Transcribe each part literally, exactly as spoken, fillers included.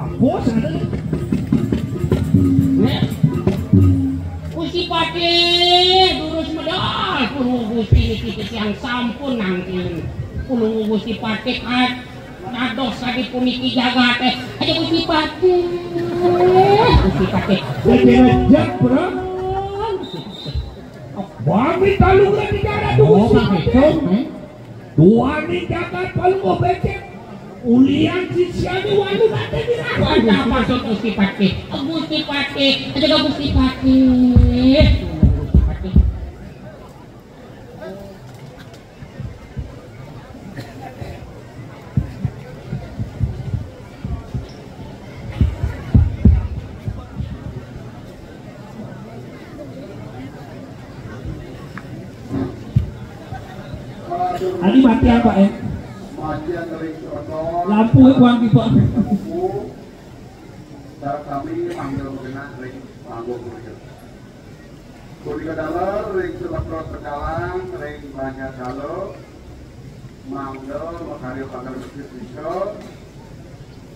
Ampun, santen. Nek, Gusti Patih, durus medal, Pulungguh Gusti niki titiang sampun nangkil. Pulungguh Gusti Patih, dados kadi puniki jagaté. Aja Gusti Patih. Gusti Patih. Dadi rejek, Bro. Wami talungan di darat, oh, Gusti Patih. Duaning jagat Palungguh becik. Ulian sisiané walu mati di darat. Waduh, maksud Gusti Patih. Gusti Patih. Aja Gusti Patih. Gusti Patih. Adi mati apa, eh? Lampu, eh, kuang tiba. Sami manggil mengenang ring panggung punika. Punika daler ring Sumatera Tegalang, ring Banjar Dalu, mangda makarya pagar masjid punika,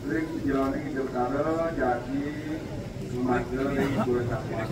ring jeroning Jepara, jagi mangda ring Pura Sapuan.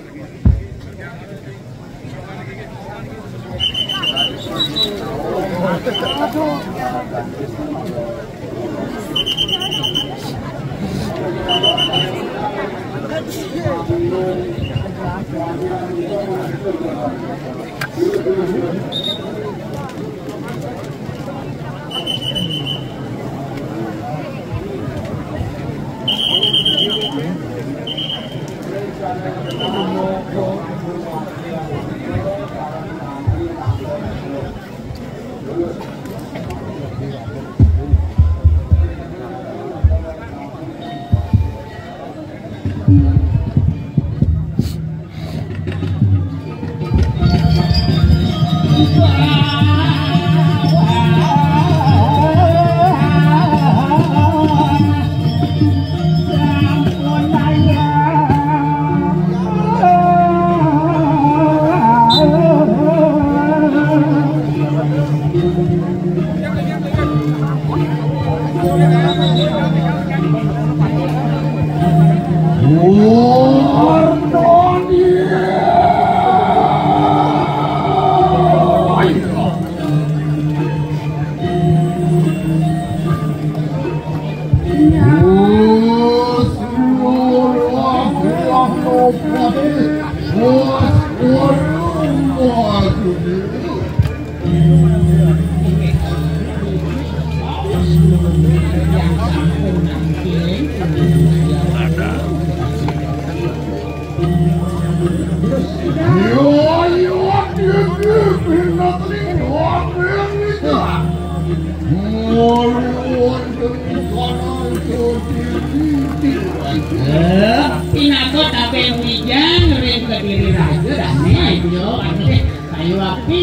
Eh, pinaka tabing wijan ring Kediri Raja, dane, ayo, ane, kayu api.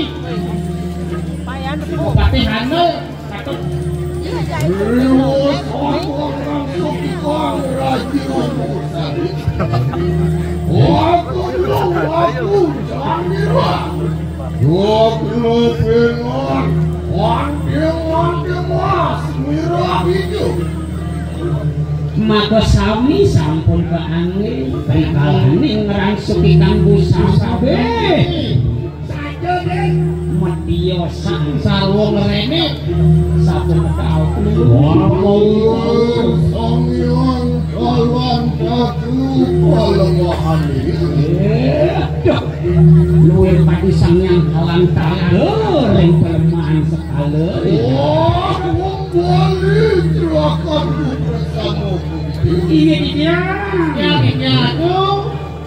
Bupati Hanu, Ratu. Aku, aku, aku, Jang Nirwa. Dua puluh pingon, wanti-wanti mas, mirah ijo. Maka sami sampun kaanggé rikalaning ngrangsuki kanggo sasabé. Saja, Dén. Medya sang sarwa ngréné sampun kaopi. Wah, Sang Hyang Kalantara. Luwih pati Sang Hyang Kalantara ring pelemahan sekala. Wah, wong Bali juragan bersama. Iya, iya. Ya, iya, tuh.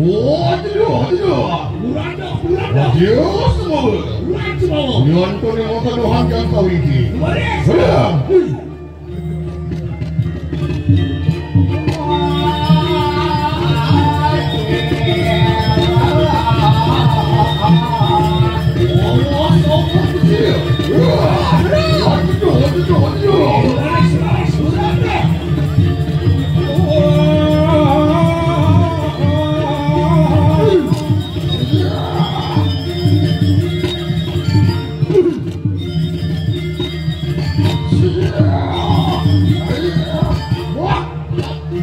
Oh, aduh, aduh. Kurang dah, kurang dah. Aduh, semua. Kurang semua. Nonton yang mau kau doang yang kau ini. Baris. Sudah.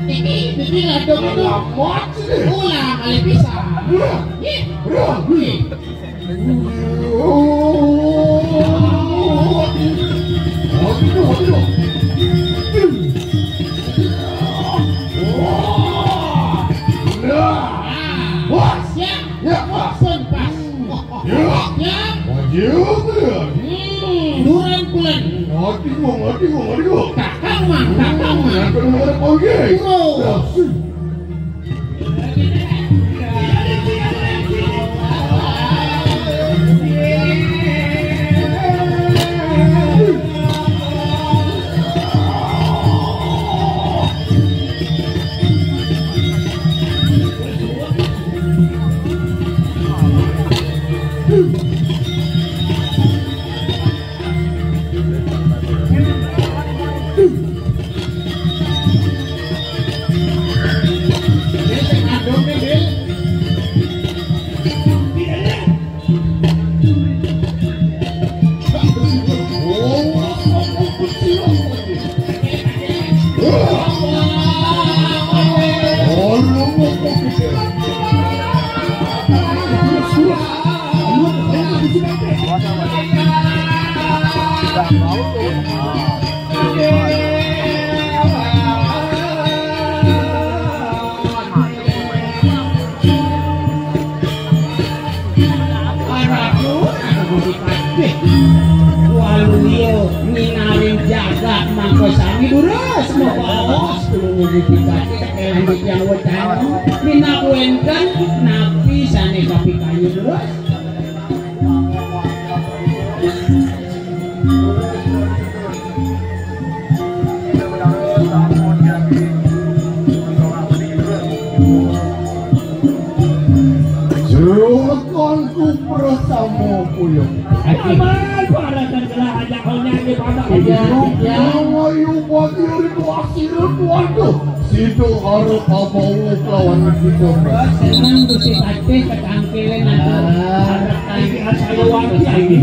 Ini, ini ada lamot sih. Ulang kali bisa. Ulang. Ih. Ulang. Ih. Wah, siap. Ya, pas. Pun pas. Ya. Ya. Maju, ya. Hmm, durang pulang. Ngerti gua, ngerti gua, ngerti gua. Kakang mah, kakang mah. Yang bener-bener oke. Bro. Ya. Waluyo minaring jagat mangko sami durus mabaos tulung ugi pribadi tekelan titiang wetana. Minab wenten napi sane kapikayu durus. Jrokan kuprasamo kuyung. Aman, para tenggelam aja kau nyanyi, Bapak. Iya, iya. Nyawa yubati ribu asira, waduh. Situ arep abawa kelawan kita. Seneng Gusti Patih ketangkilen aku. Ah. Arep iki asaya wangi iki.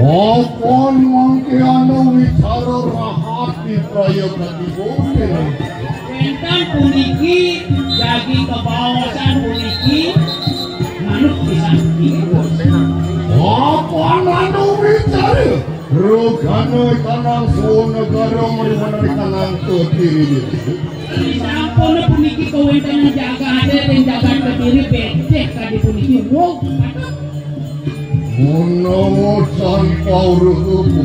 Apa mangke ana wicara rahat di Praya Katipuning? Wenten puniki jagi kebaosan puniki manuk pisan puniki. Apa anu wicara? Rogane kanang suwun negara mriwananing kanang kediri. Sampun puniki kawentenan jagate ring jagat kediri becik kadi puniki. Wow, patut. Menawa tanpa uruh tubuh,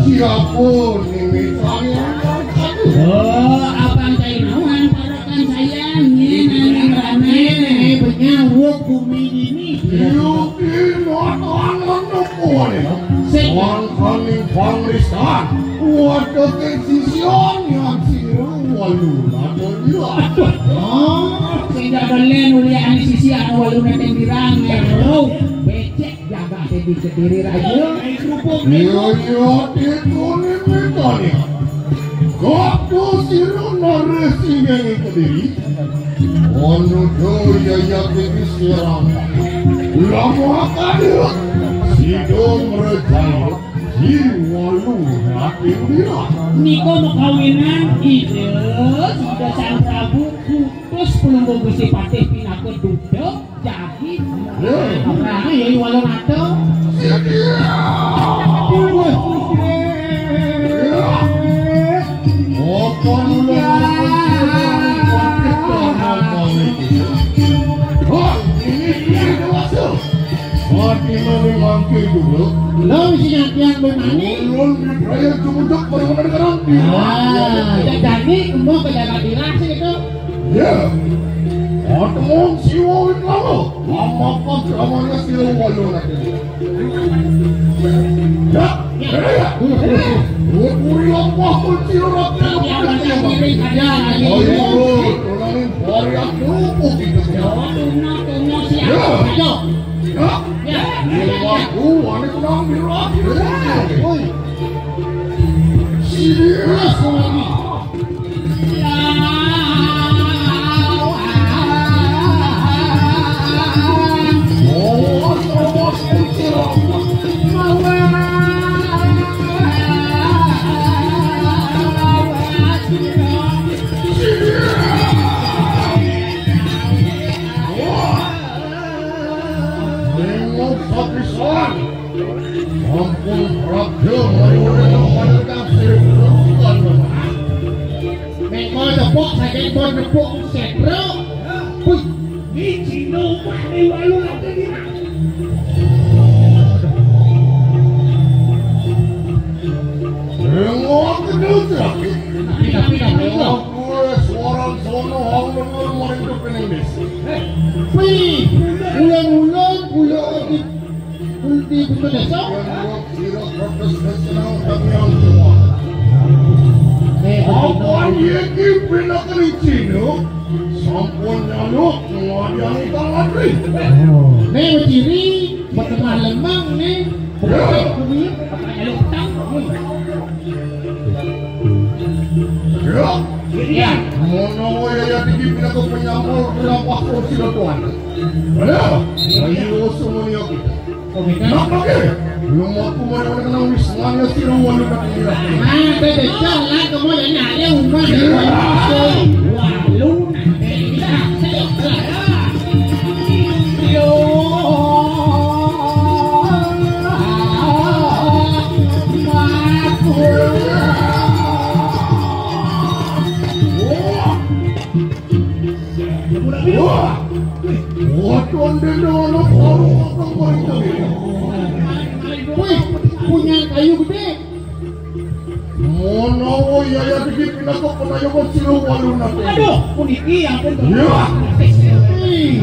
siapa nimitani angkang kadu? Oh, abang kainauan, parokan saya, nyen, nyen, rame, nyen, penyawuk bumi ini. Yuki matan menepuan, sing wangkaning pangrisan, wadeking sisya, nyan sira walu nata liwat. Ah, sing jaga len ulian sisya walu nata liwat, ngeru, becek. Jagate di Kediri Raja. Iya, iya, dituni mitani. Kapa sira naresi ing Kediri? Anuda yayat iki sirang. Lama kali sida mrejaya jiwalu hati pira. Nika makawinan Ida, Ida Sang Prabu, kutus Pelungguh Gusti Patih pinaka duta. Jagi. Nah, ya, iwala mata. Apa nula? Wah, ini dia dewasa. Mati mau mangke dulu. Lo mesti nyatian bermani. Ulun raya jumuduk baru mana sekarang? Ah, ya, jadi, mau ke jalan dirasi itu. Ya. Temon Siwa Wiklama, amakan kramanya sira walu nanti. Ya, ya, ya. Puri apa pun sira rakyat. Ayo, tunanin pari aku kita. Ya. Ya. Ya. Ini aku, ini tenang, biru. Woi. Serius lagi. Ampun, Prabu, mari ora pada tafsir. Mengko tepuk saking pun tepuk setro. Wih, ini Cina upah di walu nanti. Rengok kedua terakhir. Tapi, tapi, tapi, tapi. Aku suara sono, aku dengar maring kepening desa. Wih, ulang-ulang, ulang. Di Bunda Desa. Apa iki pinaka Cina? Sampun nyaluk ngwayani Kang Adri. Ning ciri, petengah lemang ning. Bumi, apa nyaluk petang? Ya. Ya. Menawa yayat iki pinaka penyambur kelampah kursi tuan. Ada. Ayo semuanya kita. Napa ke? Belum aku mau nak kenal wis nganya sira walu nak kira. Ah, bebe, jalan kamu dan ada rumah. Walu nak kira. Yo. Wah. Wah, tonde ana baru apa kok itu? Wih, punya kayu gede. Menawa yayat iki pinaka penayoga sira walu nanti. Aduh, puniki ampun. Ya. Wih.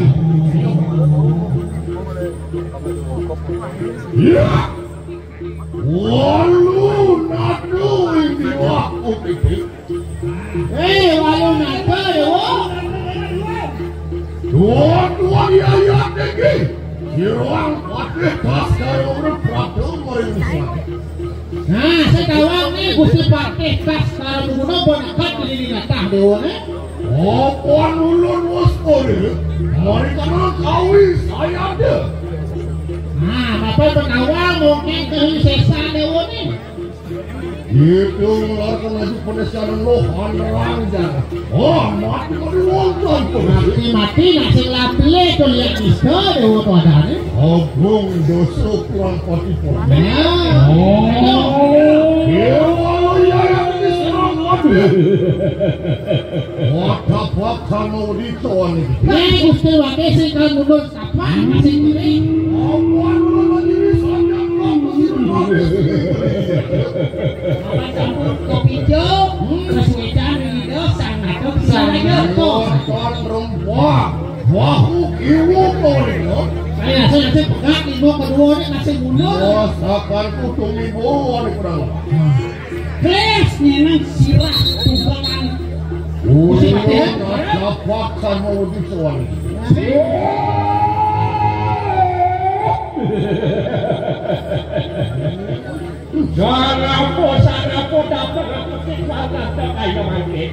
Ya. Walu nado ing diwaku iki. Eh, walu nado, Dewa. Dua-dua yayat iki. Irwang Patih Baskara urip Prabu Maring Wisnu. Nah, sekawan nih Gusti Patih Baskara mengguno bonakat di gatah Dewa nih. Apa ulun wis pulih? Mari kana kawi sayada. Nah, apa penawal mungkin kehisesan Dewa nih. Itu ngeluarkan lagi penesan lohan ranjang. Oh, mati mati wonton. Mati mati nak sing laple to lihat bisa Dewa to adane. Agung dosa kurang pati pun. Nah. Oh. Iya, walau iya yang ini serang mati. Wadah bakal mau ditoan ini. Nah, Gusti Wake sing kan mundur sapa masih kiri. Apa anu lagi ini saja kok mesti. Apa campur kopi jo, terus wedan ini do sang ngaco bisa lagi to. Wah, wah, kiwo to ini. Saya saya saya pegat lima kedua ini masih mundur. Wah, sakan kutung ibu ini kurang. Kles nyenang sirah tumpangan. Musim paten. Dapat sama uji soal. Sarapo, sarapo, dapat apa sih? Kau tak ada kayu mangkit.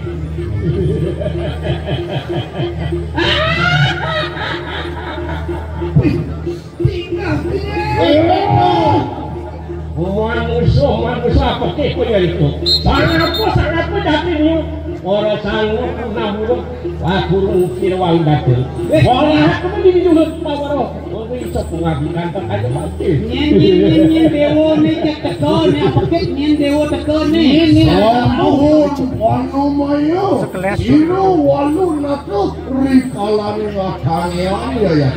Manusa, manusa pekeh kaya iku. Sangapu, sangapu dadi niu. Ora sanggup namurut wagurung kira wau dadel. Ora aku mesti nyulut pawara. Ora iso pengabdikan tak aja mati. Nyen, nyen, nyen, nyen, dewa ne cek teko, ne pekeh, nyen, dewa teko, ne. Nyen, nyen, Sampun, Wanu Maya. Sekelas. Ira walu natus. Rikalane ngadangean ya, ya.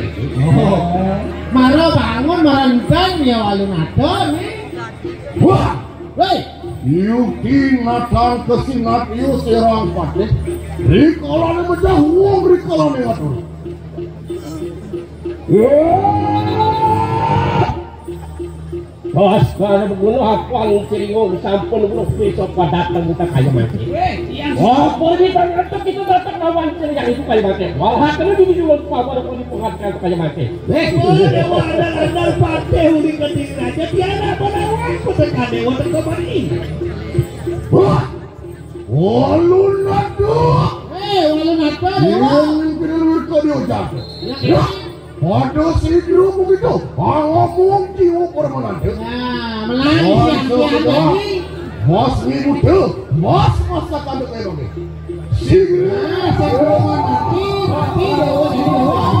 Mara bangun, mara entan ya, walu nado, nih. Wah. Woi. Yuki natang kasinat yu serang patih. Rikalane mejah wong rikalane ngatur. Pas kana beguno apan ciringo sampun urus besok padateng kita kaya mati. Wah, pergi tang itu kita datang lawan yang itu kaya mati. Wah, kena di dulu apa ada pergi penghargaan kaya mati. Eh, oh, dewa andal-andal patih uli keding raja tiada apa nawa aku tekan dewa teko mati. Wah, walun aduh. Eh, walun apa dewa? Yang kena lurus kau diucap. Ya, ya. Pada sidro begitu, ngomong jiwa permanente. Nah, melani siang-siang lagi. Mas Wibuta, mas masa kanduk elok ni. Sidro. Nah, saya mati, mati, dewa, dewa.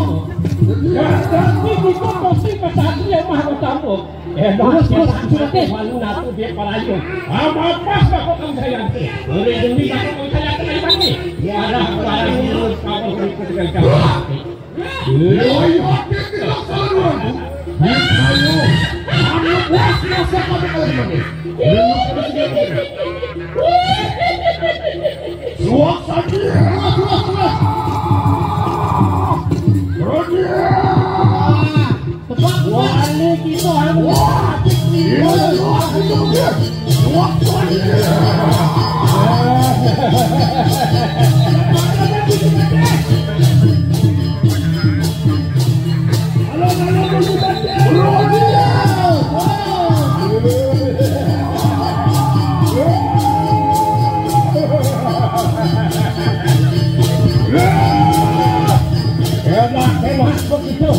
Ya, tapi kita pasti kesatria mah utama. Eh, terus, terus, terus. Malu natu dia palayu. Apa pas bakal kamu saya nanti? Boleh demi bakal kamu saya nanti. Ya, ada palayu, kamu ikut dengan kamu. Dewa Iwake bilang salah orang. Ayo, anu puas rasa pada kalian ini. Suak saja. Suak, suak, suak. Rodia. Wah, ini kita anu. Wah, ini suak itu dia. Suak, suak. Hebat, hebat begitu.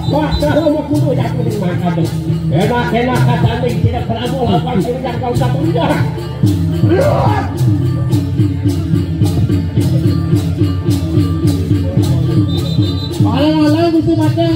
Wah, kalau mau kudu ya kudu makan. Enak-enak katanya tidak pernah mau lawan sini yang kau tak punya. Malah-malah musuh mati.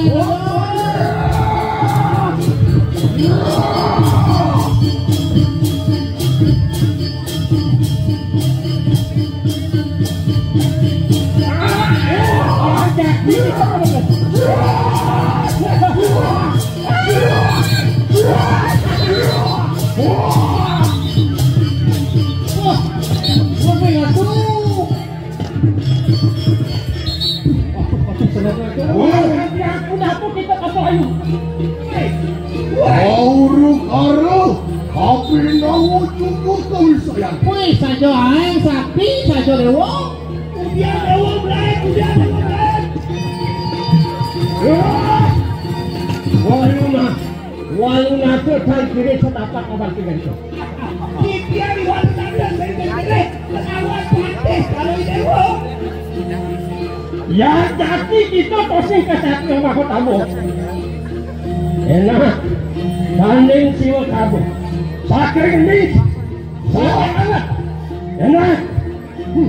Wah, aku dapur kita kasih ayu. Auru karo, tapi nawa cukup kawisayan. Wih, saja ae, sapi saja dewa. Kemudian dewa belai, kemudian dewa belai. Wah, lu mah. Walu ngatur kai kiri setapak abang tiga itu. Titian walu ngatur kai kiri setapak abang tiga itu. Ya, jadi kita tosih ke satu yang mahkota mu. Enak. Tanding siwa kamu. Sakring ini. Sakring anak. Enak.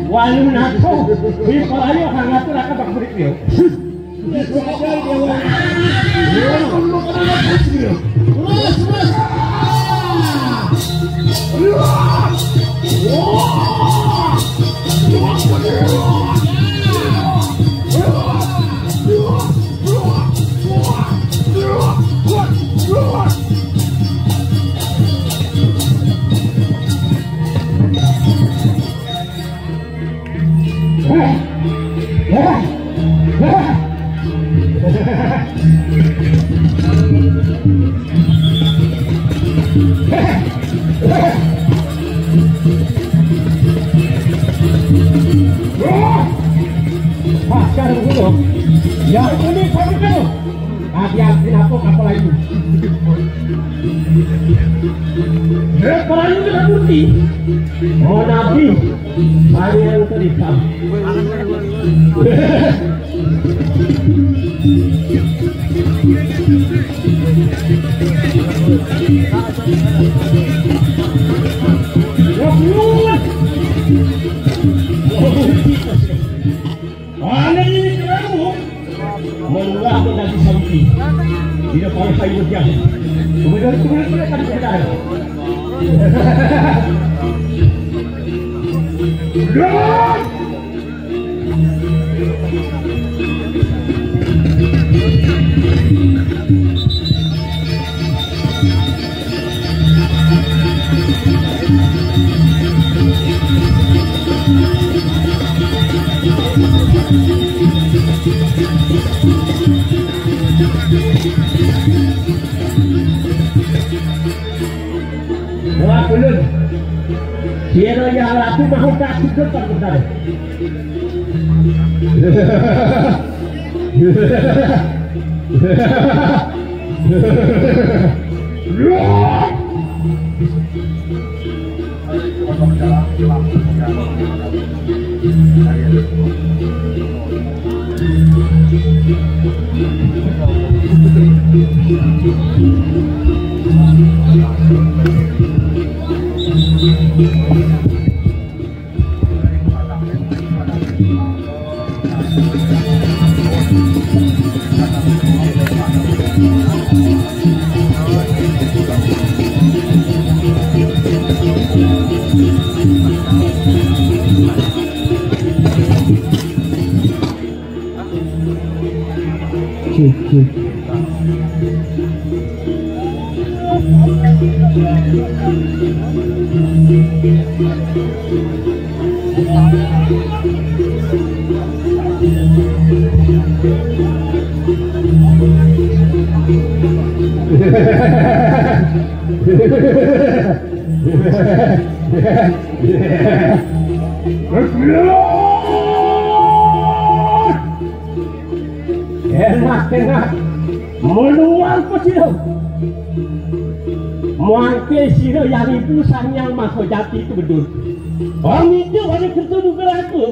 Walu nako. Di palayo hangatur akan bakburik yo. Pasar dulu. Ya, ini satu kali. Tapi aku kenapa kapal lain? Dia paling kita putih. Oh, Nabi. Saya yang terikam. Mana ini keramu? Menurut aku tadi sapi. Tidak pakai sayur dia. Kemudian kemudian mereka dikatakan. Jangan! Enak, enak. Menuang ko sira. Mangke sira yang ibu Sang Hyang Maha Jati itu bedul. Wong itu ada kertu juga aku.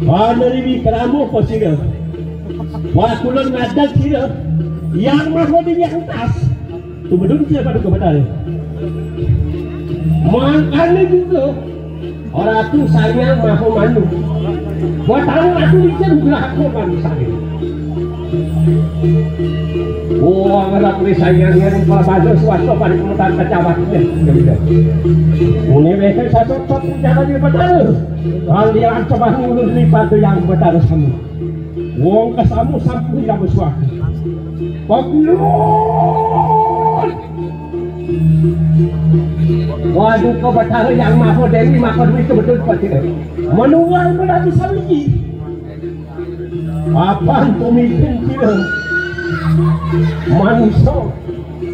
Wana liwi keramo ko sira. Wa kula ngadeg sira. Yang Maha Dewi yang tas. Tumedun sira Paduka Betara. Mangkane juga Ratu Sang Hyang Maha Manu. Buat tahu Ratu licin berlaku manusia. Wah, ngerap ni Sang Hyang yang para baju suatu pada kemudian kacawatnya. Ini mereka satu top cara di Betara. Kalau dia coba ngulur lipat tu yang Betara sama. Wong kesamu sampun tidak bersuara. Pemulung. Waduh, kau Betara yang Maha Dewi, Maha Dewi itu betul seperti itu. Menuai berarti sabiji. Apa pemimpin kita? Manusia.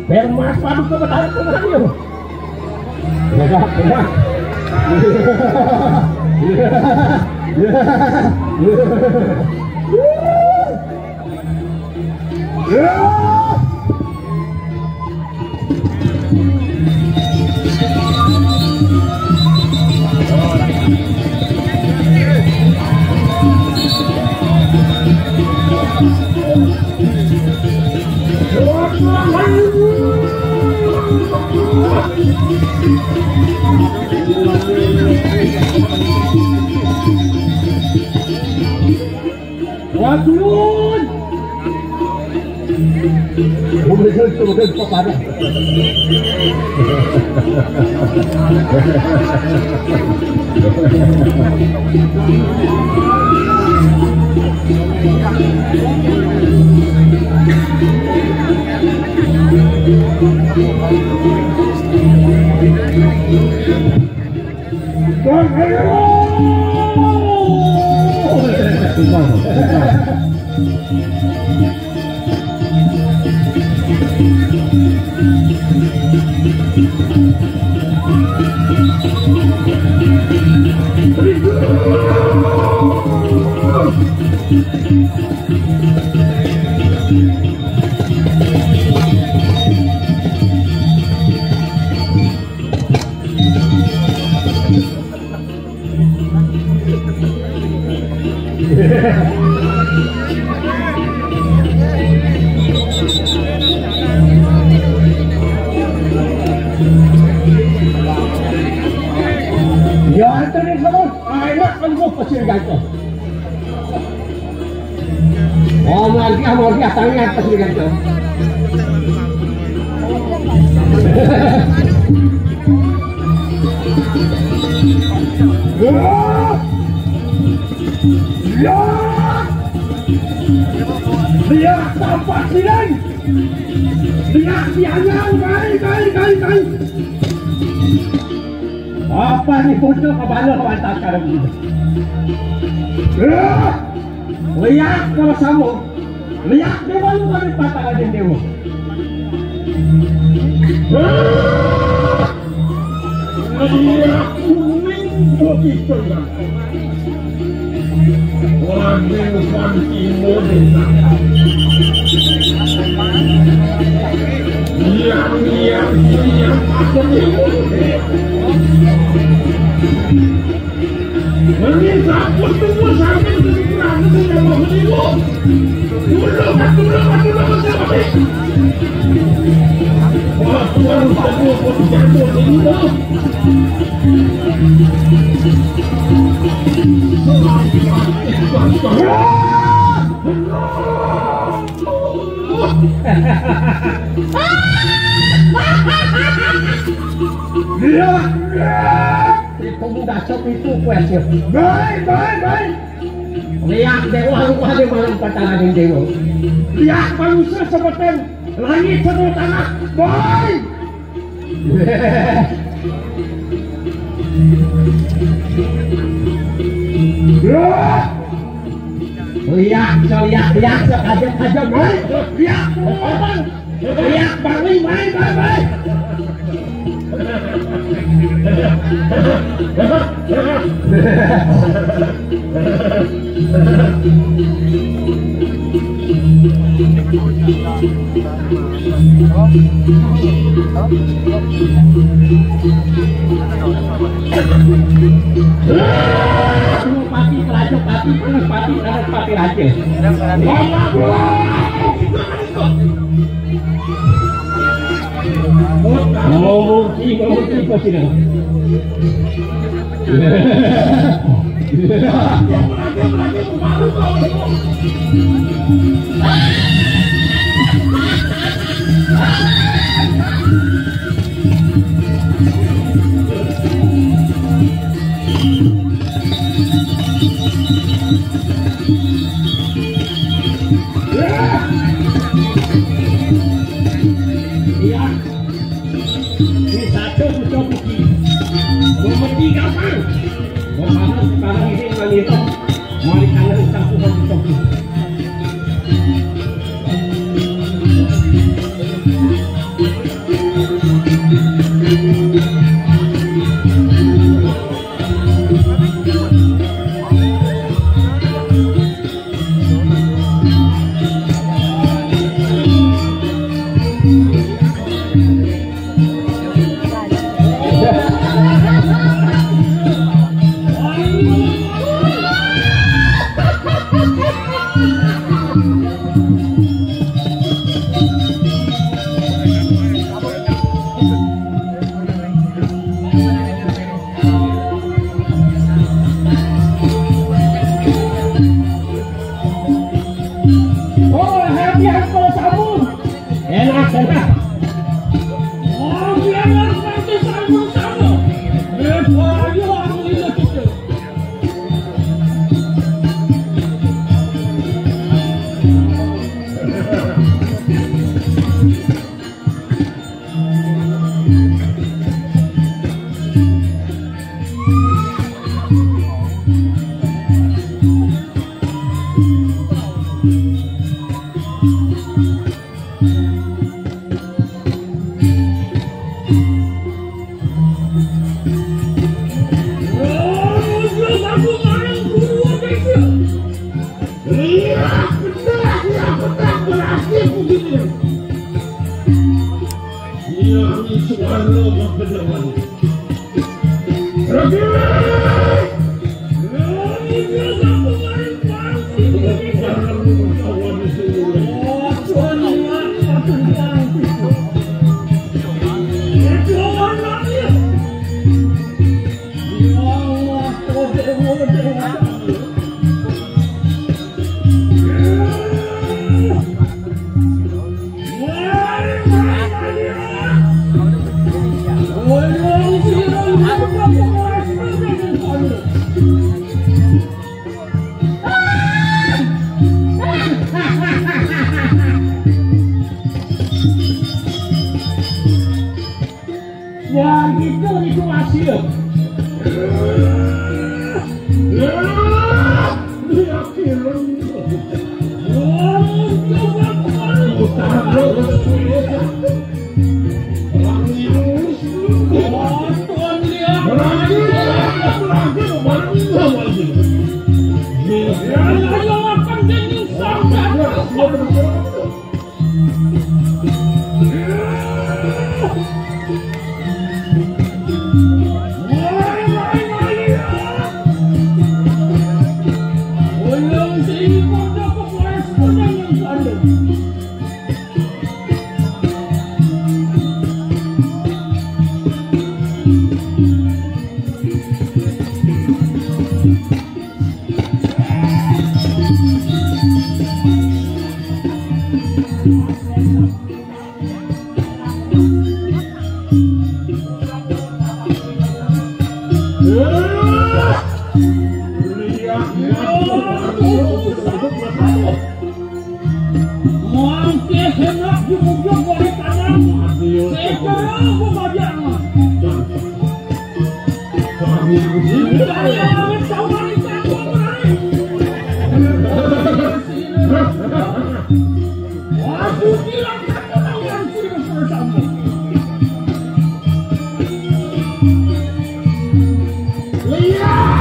Bermas Paduka Betara Pemulung. Gerak, gerak. Waduh. Udah itu, udah itu parah. Ya, anterin terus. Anak kan gua kecil ganteng. Oh, Morgia, Morgia, tangan atas dengan tu. Ya! Ya! Lihat tampak sini! Lihat siangnya, kai, kai, kai, kai! Apa ni bocah kepala kepala sekarang ni? Eh! Lihat kalau sama. Lihat dia baru kami patah ada dewa. Eh! Lihat kuning Begitu, Bang. Waduh, Bang Timun. Iya, iya, iya, Bang Timun. Ini takut tuh, sampai di mana sih, Bang Timun? Dulu, dulu, dulu, dulu. Wah, Tuhan, Tuhan, Tuhan, Tuhan, Tuhan. Iya, iya. Itu muda sok itu kuat ya. Baik, baik, baik. Lihat dewa rupa di malam pacaran dewa. Lihat manusia seperti langit sama tanah. Baik. Lihat, lihat, lihat, sekajam-kajam, hei, lihat, lihat, Bang Lee, main, main, main. Pati raja, pati panas, pati panas, pati raja. Oh, mungkin, mungkin, pasti dah. Iya. Ini satu pucuk kuki. Mau mati gampang. Mau panas sekarang ini, mau ngitung. Mau di kanan, satu, satu, satu. Oh, hati-hati kalau sabun. Enak, enak. Oh, biar nanti sabun sama. Eh, ayo, aku ini tuh. Wah, gitu, itu hasil. Aku bilang satu lawan seribu bersama. Lihat.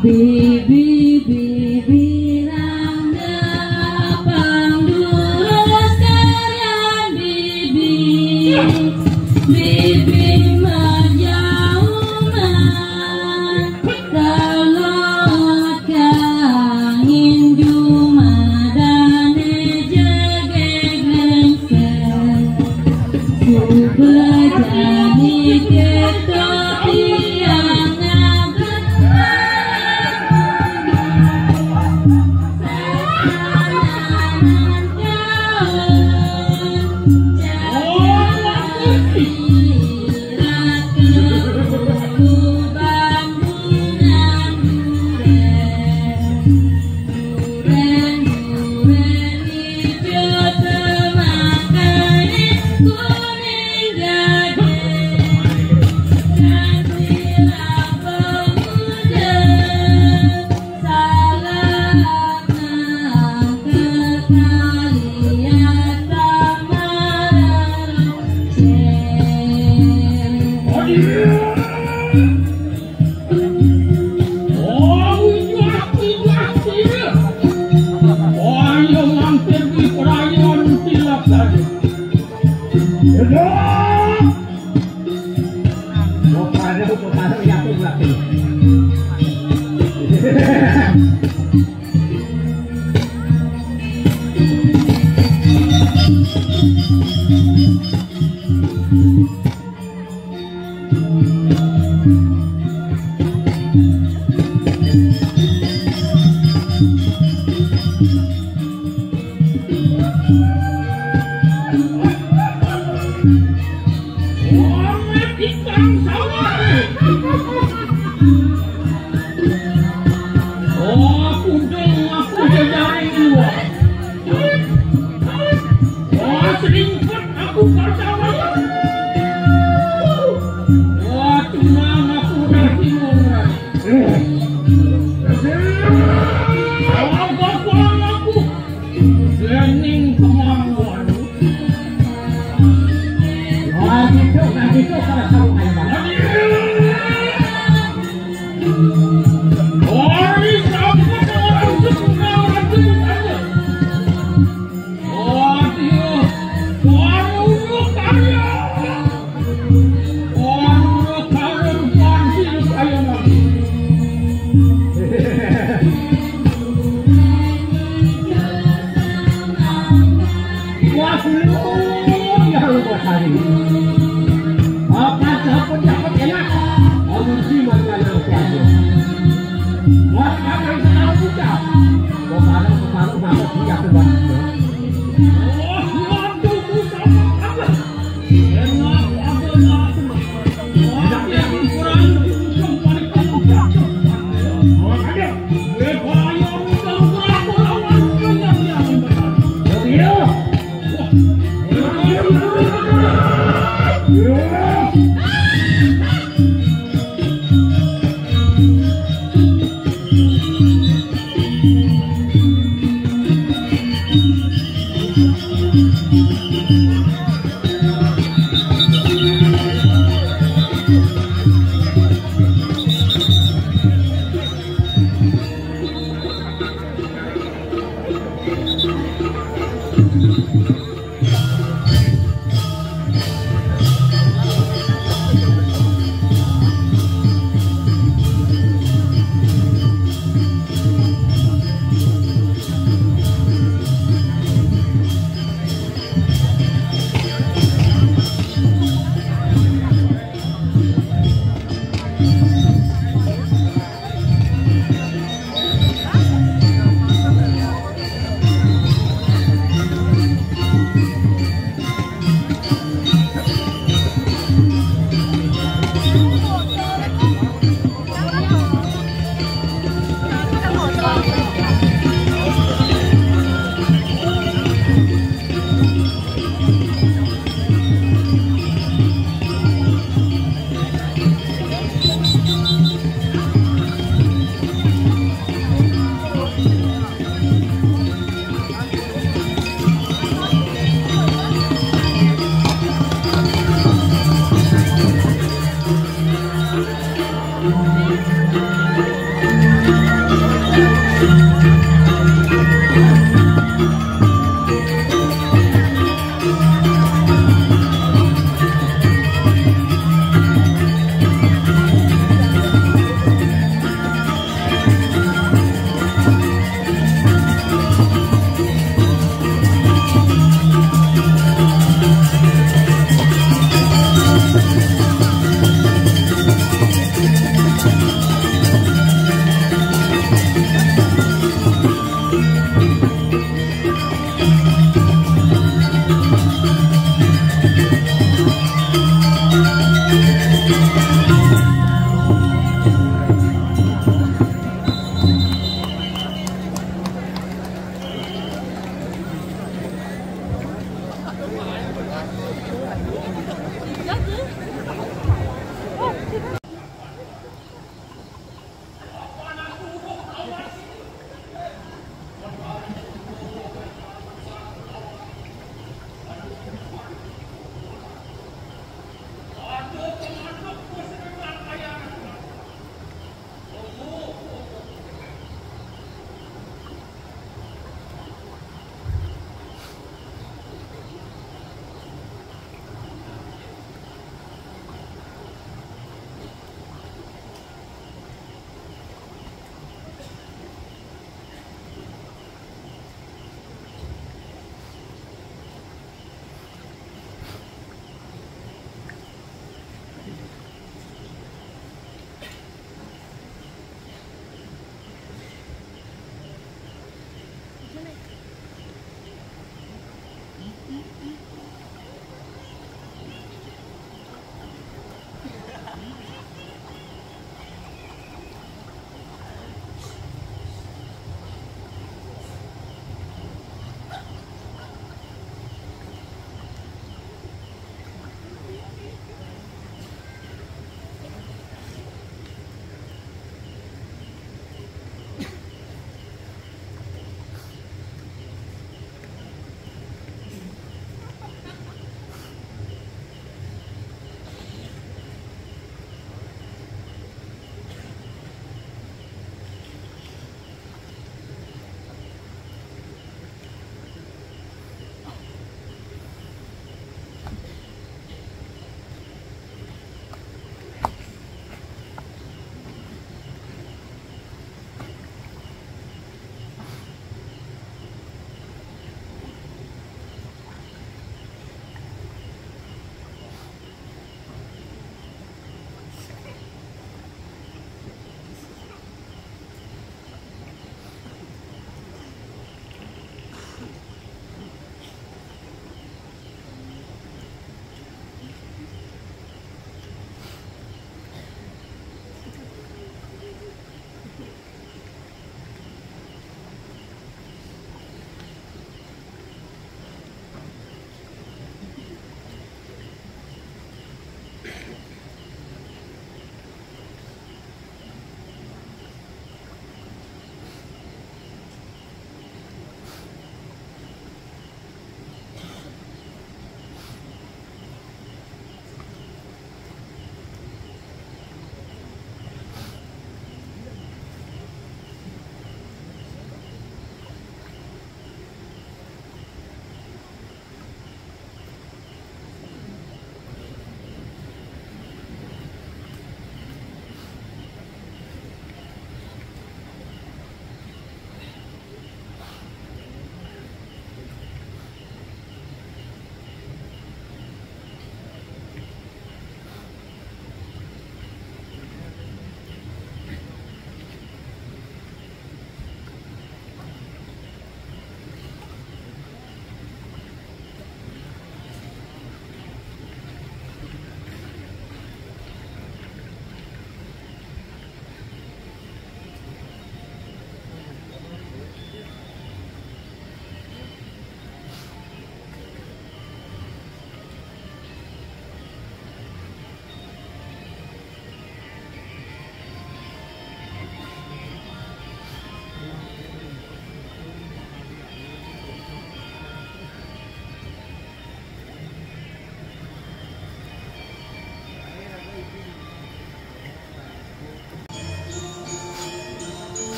Bibi, bibi, nang dapang durus karyan bibi. Bibi majauman, kalot kangin jumadane jegeg lengser.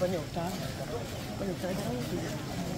Banyak utang. Banyak utang.